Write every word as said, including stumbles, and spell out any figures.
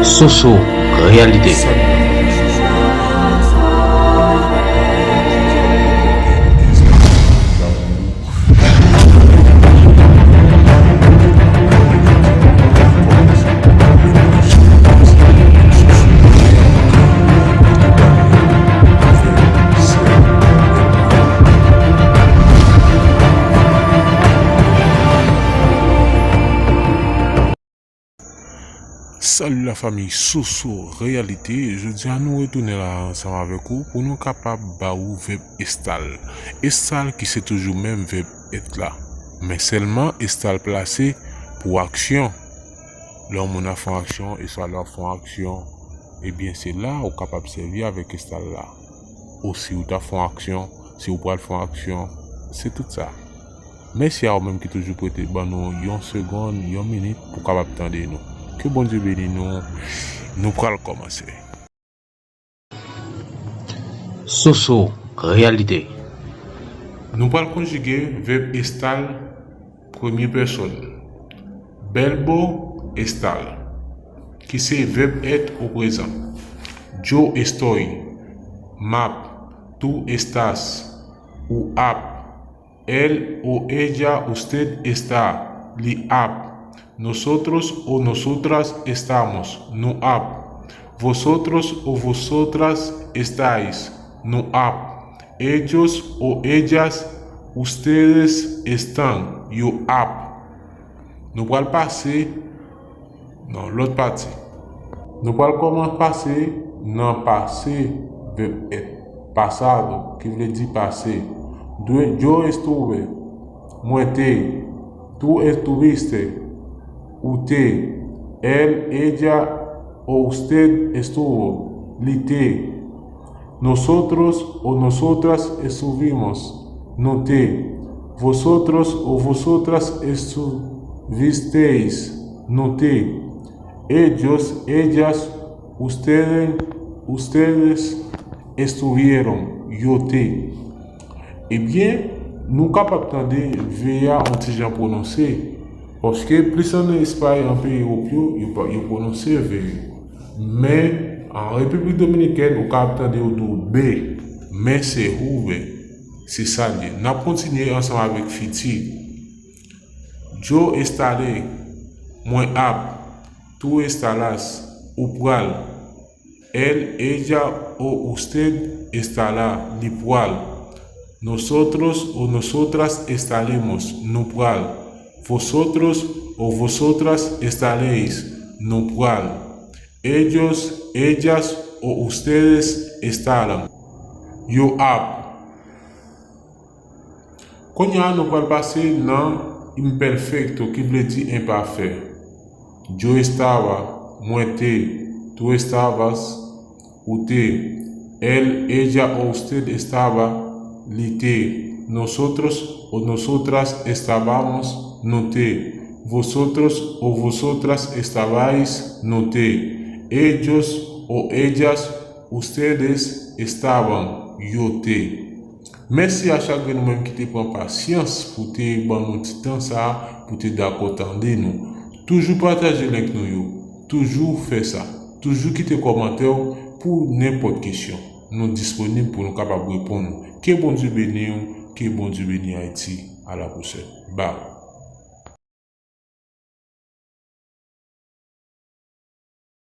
Soso Reyalite. Salut la famille Soso Réalité. Jodi a nou retounen la ansanm avèk ou pou nou kapab ba ou vèb estal. Estal ki se toujou menm vèb èt la. Men sèlman estal plase pou aksyon. Lè yon moun ap fè yon aksyon, estal ap fè yon aksyon, ebyen se la ou kapab sèvi avèk estal la. Ou si ou t ap fè yon aksyon, si ou pral fè yon aksyon, se tout sa. Mèsi a ou menm ki toujou prete ban nou yon segonn, yon minit pou kapab tande nou. Ke Bondye beni nou. Nou pral kòmanse. Soso Reyalite. Nou pral konjige vèb estal premye pèsòn. Verbo estar, ki se vèb èt o prezan. Yo estoy, m ap. Tú estás, ou ap. Él o ella, usted está, li ap. Nosotros o nosotras estamos, nou ap. Vosotros o vosotras estáis, nou ap. Ellos o ellas, ustedes están, yo ap. Nou pral pase nan lòt pati. Nou pral kòmanse pase nan pase, vèb èt, pasado, ki vle di pase. Dwe, yo estuve, mwen te. Tú estuviste, ou te. Él, ella o usted estuvo, li te. Nosotros o nosotras estuvimos, nou te. Vosotros o vosotras estuvisteis, nou te. Ellos, ellas, ustedes, ustedes estuvieron, yo te. Ebyen, nou kapab tande V a yon ti jan pwononse, paske plis ann Espay, an peyi Ewòp yo, yo pa, yo pwononse V yo. Men, an Repiblik Dominikèn, ou kapab tande yo di w be, men se hube. Se sa l ye. N ap kontinye ansanm avèk fiti. Yo estaré, mwen ap. Tú estarás, ou pral. Él, ella o usted estará, li pral. Nosotros o nosotras estaremos, nou pral. Vosotros o vosotras estaréis, nou pral. Ellos, ellas o ustedes estarán, yo ap. Kounye a, nou pral pase nan imperfecto, ki vle di enpafè. Yo estaba, mwen te. Tú estabas, ou te. Él, ella o usted estaba, li te. Nosotros o nosotras estábamos, nou te. Vosotros o vosotras estabais, nou te. Ellos o ellas, ustedes estaban, yo te. Mèsi a chak grenn ou menm ki te pran pasyans pou te ban nou ti tan sa a, pou te dakò tande nou. Toujou pataje link nou yo. Toujou fè sa. Toujou kite kòmantè w pou nenpòt kesyon. Nou disponib pou nou kapab reponn ou. Ke Bondye beni w, ke Bondye beni Ayiti. A la pwochèn. Bye.